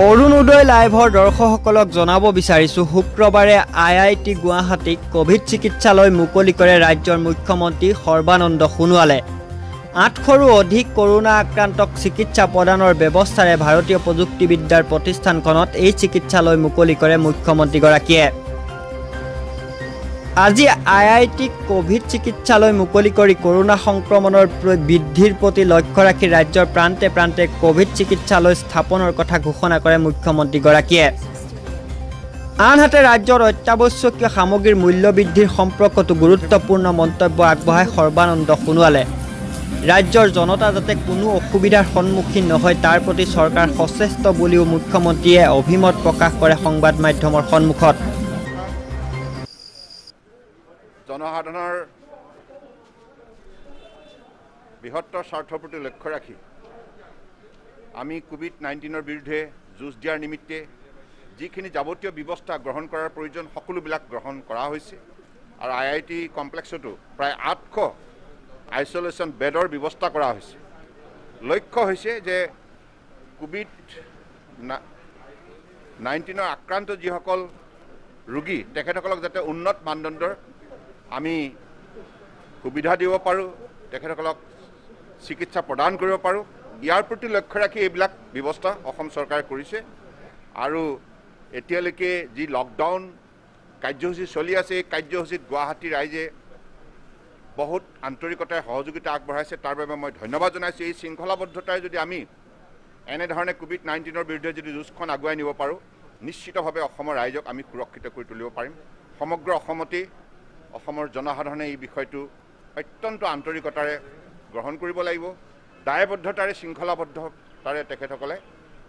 অৰুণোদয় লাইভৰ দৰ্শকসকলক জনাব বিচাৰিছোঁ, শুক্ৰবাৰে আই I T গুৱাহাটীক ক'ভিড চিকিৎসালয় মুকলি কৰে ৰাজ্যৰ মুখ্যমন্ত্ৰী সৰ্বানন্দ সোণোৱালে। 800ৰো অধিক কৰোনা আক্ৰান্তক চিকিৎসা প্ৰদানৰ ব্যৱস্থাৰে ভাৰতীয় প্ৰযুক্তিবিদ্যাৰ প্ৰতিষ্ঠানখনত এই চিকিৎসালয় মুকলি কৰে মুখ্যমন্ত্ৰীগৰাকীয়ে। আজি আই I T Covid চিকিৎসালয় মুকলি কৰি কৰোনা সংক্ৰমণৰ বৃদ্ধিৰ প্ৰতি লক্ষ্য ৰাখি ৰাজ্যৰ প্ৰান্তে প্ৰান্তে ক'ভিড চিকিৎসালয় স্থাপনৰ কথা ঘোষণা কৰে মুখ্যমন্ত্ৰীগৰাকীয়ে। আনহাতে ৰাজ্যৰ অত্যাৱশ্যকীয় সামগ্ৰীৰ মূল্য বৃদ্ধিৰ সম্পৰ্কতো গুৰুত্বপূৰ্ণ মন্তব্য আগবঢ়ায় সৰ্বানন্দ সোণোৱালে। ৰাজ্যৰ জনতা যাতে কোনো অসুবিধাৰ সন্মুখীন নহয় তাৰ প্ৰতি চৰকাৰ সচেষ্ট বুলিও মুখ্যমন্ত্ৰীয়ে অভিমত প্ৰকাশ কৰে সংবাদ মাধ্যমৰ সন্মুখত। জনসাধাৰণৰ বৃহত্তৰ স্বাৰ্থৰ প্ৰতি লক্ষ্য ৰাখি আমি কোভিড-19ৰ বিৰুদ্ধে যুঁজ দিয়াৰ নিমিত্তে যিখিনি যাৱতীয় ব্যৱস্থা গ্ৰহণ কৰাৰ প্ৰয়োজন সকলোবিলাক গ্ৰহণ কৰা হৈছে। আৰু আই I T কমপ্লেক্সতো প্ৰায় 800 আইচলেশ্যন বেডৰ ব্যৱস্থা কৰা হৈছে। লক্ষ্য হৈছে যে কোভিড-19ৰ আক্ৰান্ত যিসকল ৰোগী তেখেতসকলক যাতে উন্নত মানদণ্ডৰ আমি সুবিধা দিব পাৰোঁ, তেখেতসকলক চিকিৎসা প্ৰদান কৰিব পাৰোঁ, ইয়াৰ প্ৰতি লক্ষ্য ৰাখি এইবিলাক ব্যৱস্থা অসম চৰকাৰে কৰিছে। আৰু এতিয়ালৈকে যি লকডাউন কাৰ্যসূচী চলি আছে, এই কাৰ্যসূচীত গুৱাহাটীৰ ৰাইজে বহুত আন্তৰিকতাৰে সহযোগিতা আগবঢ়াইছে, তাৰ বাবে মই ধন্যবাদ জনাইছোঁ। এই শৃংখলাবদ্ধতাৰে যদি আমি এনেধৰণে কোভিড-19ৰ বিৰুদ্ধে যদি যুঁজখন আগুৱাই নিব পাৰোঁ, নিশ্চিতভাৱে অসমৰ ৰাইজক আমি সুৰক্ষিত কৰি তুলিব পাৰিম। সমগ্ৰ অসমতেই অসমৰ জনসাধাৰণে এই বিষয়টো অত্যন্ত আন্তৰিকতাৰে গ্ৰহণ কৰিব লাগিব, দায়বদ্ধতাৰে শৃংখলাবদ্ধতাৰে তেখেতসকলে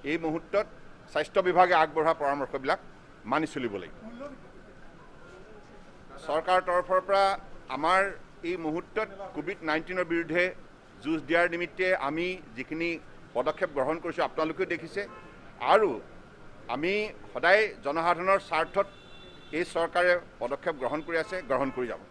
এই মুহূৰ্তত স্বাস্থ্য বিভাগে আগবঢ়োৱা পৰামৰ্শবিলাক মানি চলিব লাগিব। চৰকাৰৰ তৰফৰ পৰা আমাৰ এই মুহূৰ্তত কোভিড-19ৰ বিৰুদ্ধে যুঁজ দিয়াৰ নিমিত্তে আমি যিখিনি পদক্ষেপ গ্ৰহণ কৰিছোঁ আপোনালোকেও দেখিছে। আৰু আমি সদায় জনসাধাৰণৰ স্বাৰ্থত এই চৰকাৰে পদক্ষেপ গ্ৰহণ কৰি আছে, গ্ৰহণ কৰি যাব।